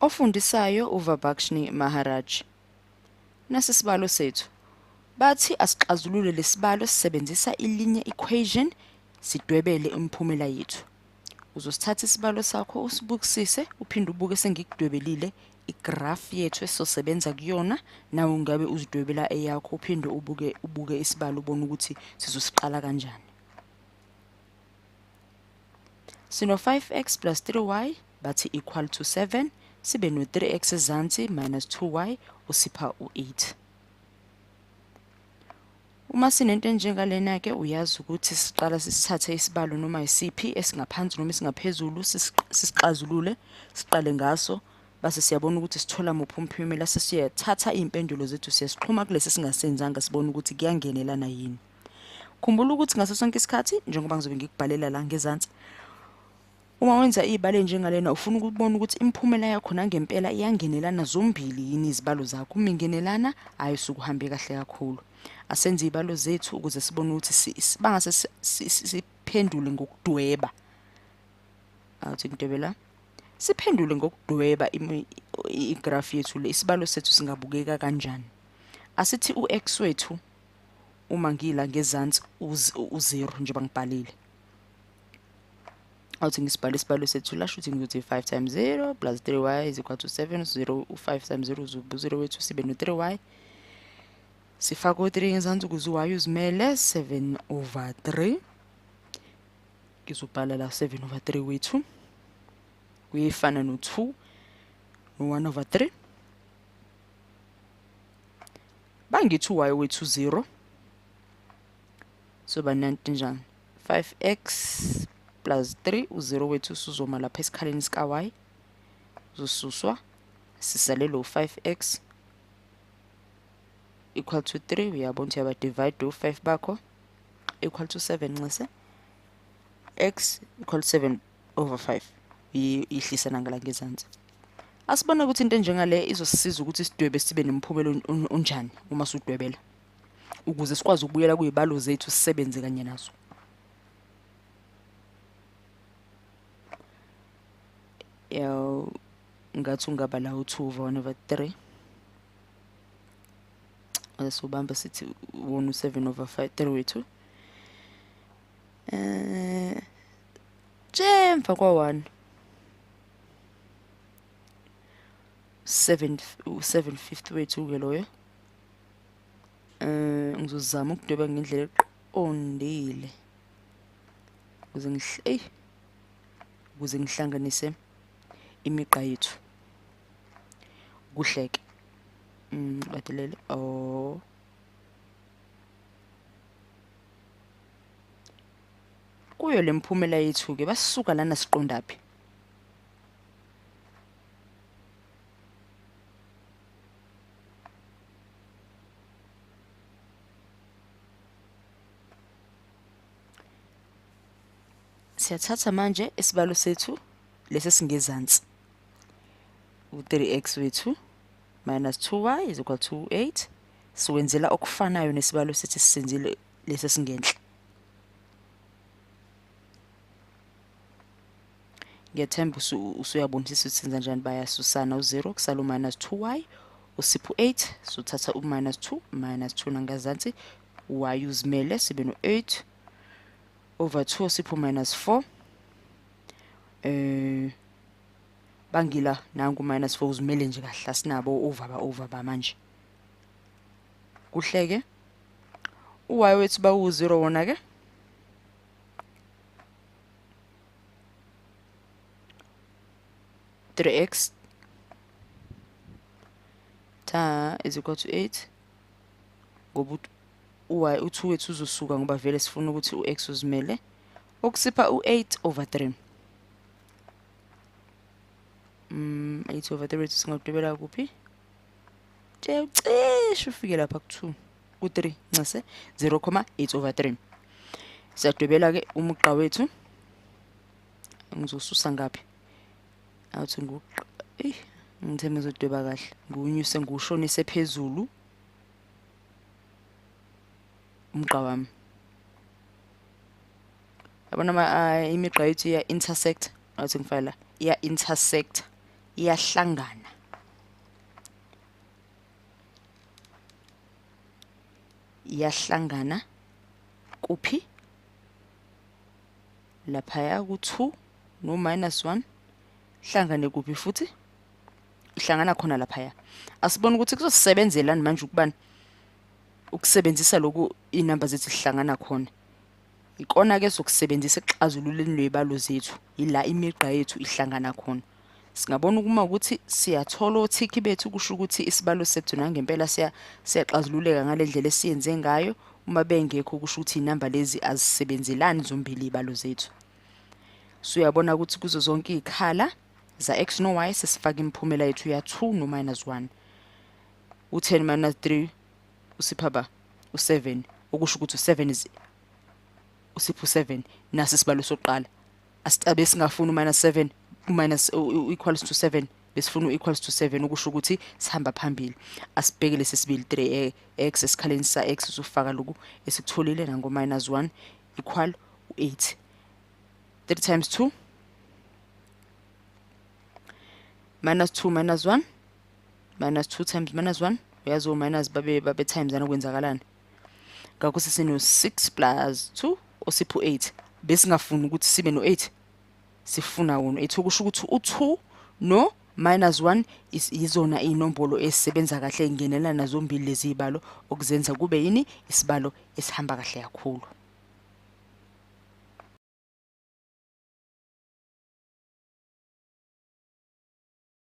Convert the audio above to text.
Ofundisayo uVabakhshni Maharaj. Nasi isibalo sethu. Bathi asixazulule lesibalo sisebenzisa i-linear equation sidwebele imiphumela yethu. Uzosithatha isibalo sakho usibukisise uphinde ubuke sengikudwebelile igraph yethu esizosebenza kuyona, nawe ungabe uzidwebela eyakho uphinde ubuke isibalo ubone ukuthi sizosiqala kanjani. Sino 5x plus 3y bathi equal to 7, sibe no 3x ezansi minus 2y usipha u8. Uma sinento enjengalena ke uyazi ukuthi siqala sisithathe isibalo noma isiphi esingaphansi noma esingaphezulu, sisixazulule, siqale ngaso, base siyabona ukuthi sithola muphi umphumela, sesiyathatha iy'mpendulo zethu siyasixhuma kulesi esingasenzanga sibone ukuthi kuyangenelana yini. Khumbula ukuthi ngaso sonke isikhathi njengoba ngizobe ngikubhalela la ngezansi, uma wenza iy'balo ey'njengalena ufuna ukubona ukuthi imiphumela yakho nangempela iyangenelana zombili yini izibalo zakho. Uma ingenelana, hhayi usuke uhambe kahle kakhulu. Asenze iy'balo zethu ukuze sibone ukuthi bangase siphendule ngokudweba. Awuthi ngidwebe la. Siphendule ngokudweba igraph yethu le, isibalo sethu singabukeka kanjani. Asithi u-x wethu uma ngila ngezansi u-0 njengoba ngibhalile. Awuthi ngisibhale isibalo sethu la, shuthi ngizothi 5 times 0 plus 3y is equal to 7, 0, 5 times 0 uzoba u-0 wethu, sibe no-3y. Sifake u-3 ngezansi ukuze u-y uzimele, 7 over 3. Ngizobhala la 7 over 3 wethu. Kuyefana no-2 no-1 over 3. Bangithi u-y wethu 0. Soba nanti njani? 5x plus 3 u-0 wethu usuzoma lapha esikhaleni sika-y, uzosuswa, sisalele u-5x equal to 3. Uyabona ukuthi uyaba-divide u-5 bakho equal to 7, nxese x equal to 7 over 5, ihlisa nangala ngezansi. Asibone ukuthi into enjengale izosisiza ukuthi sidwebe sibe nomphumela onjani uma sudwebela, ukuze sikwazi ukubuyela kuyibalo zethu sisebenze kanye nazo. Yaw, ngathi ungaba la u-2 over 1 over 3. Sobamba sithi 1 u-7 over 5, 3 wethu. Emva kwa-1 7, u-7 fifth wethu ke loyo. Ngizozama ukudweba ngendlela eqondile ukuze ukuze ngihlanganise imigqa yethu. Kuhleke. Badelele. Oh. Kuyo lemphumela yethu ke basisuka lana siqondaphi? Siyathatha manje isibalo sethu lesi esingezansi, u-3x wethu minus 2y is equal to 8. Siwenzela okufanayo nesibalo sethu esisenzile lesi esingenhla. Ngiyathemba usuyabonisisa ukuthi senza njani. Bayasusana u-0, kusala u-minus 2y usipha u-8. Sothatha u-minus 2 minus 2 nangazansi, y uzimele, sibe no-8 over 2 usipha u-minus 4. Bangila nangu minus 4 uzimele nje kahle, asinabo over ba manje. Kuhleke u-y wethu bawu-0 wona ke. 3x ta is equal to 8, ngoba u-y u-2 wethu uzosuka ngoba vele sifuna ukuthi u-x uzimele, okusipha u-8 over 3. 8 over 3 wethu singadwebela kuphi? Cishe ufike lapha ku-2, ku-3, ncese 0.8 over 3. Siyadwebela ke umugqa wethu. Ngizosusa ngaphi? Awuthi ngithe ngizodweba kahle, ngiwunyuse ngiwushonise phezulu umugqa wami. Yabona imigqa yethu iya intersect, awuthi ngifake la, iya intersect Iyahlangana. Iyahlangana kuphi? Laphaya ku-2 no-minus 1. Hlangane kuphi futhi? Ihlangana khona laphaya. Asibone ukuthi kuzosisebenzelani manje ukubani ukusebenzisa lokhu iy'namba zethu zihlangana khona. Ikona-ke sokusebenzisa ekuxazululeni ley'balo zethu, yila imigqa yethu ihlangana khona. Singabona uma ukuthi siyathola othikhi bethu, kusho ukuthi isibalo sethu nangempela siyaxazululeka ngale ndlela esiyenze ngayo. Uma bengekho kusho ukuthi iy'namba lezi azisebenzelani zombili iy'balo zethu. Suyabona ukuthi kuzo zonke iy'khala za-x no-y sesifaka imiphumela yethu ya-2 no-minus 1. U-10 minus 3 usipha ba u-7, okusho ukuthi u-7 is usipha u-7. Nasi isibalo sokuqala. Asitabe singafuni u-minus 7, u-minus equals to 7, besifuna u-equals to 7, okusho ukuthi sihamba phambili. Asibheke lesi sibili, 3x esikhaleni sa-x usufaka lokhu esikutholile nango-minus 1 equal u-8. 3 times 2 minus 2 minus 1 minus 2 times minus 1, uyazi o-minus babe times ana kwenzakalani. Ngakho sesino-6 plus 2 osipha u-8. Besingafuni ukuthi sibe no-8, sifuna wona 8, okusho ukuthi u-2 no minus 1 yizona iy'nombolo ezisebenza kahle, ey'ngenelana zombili lezi y'balo, okuzenza kube yini isibalo esihamba kahle kakhulu.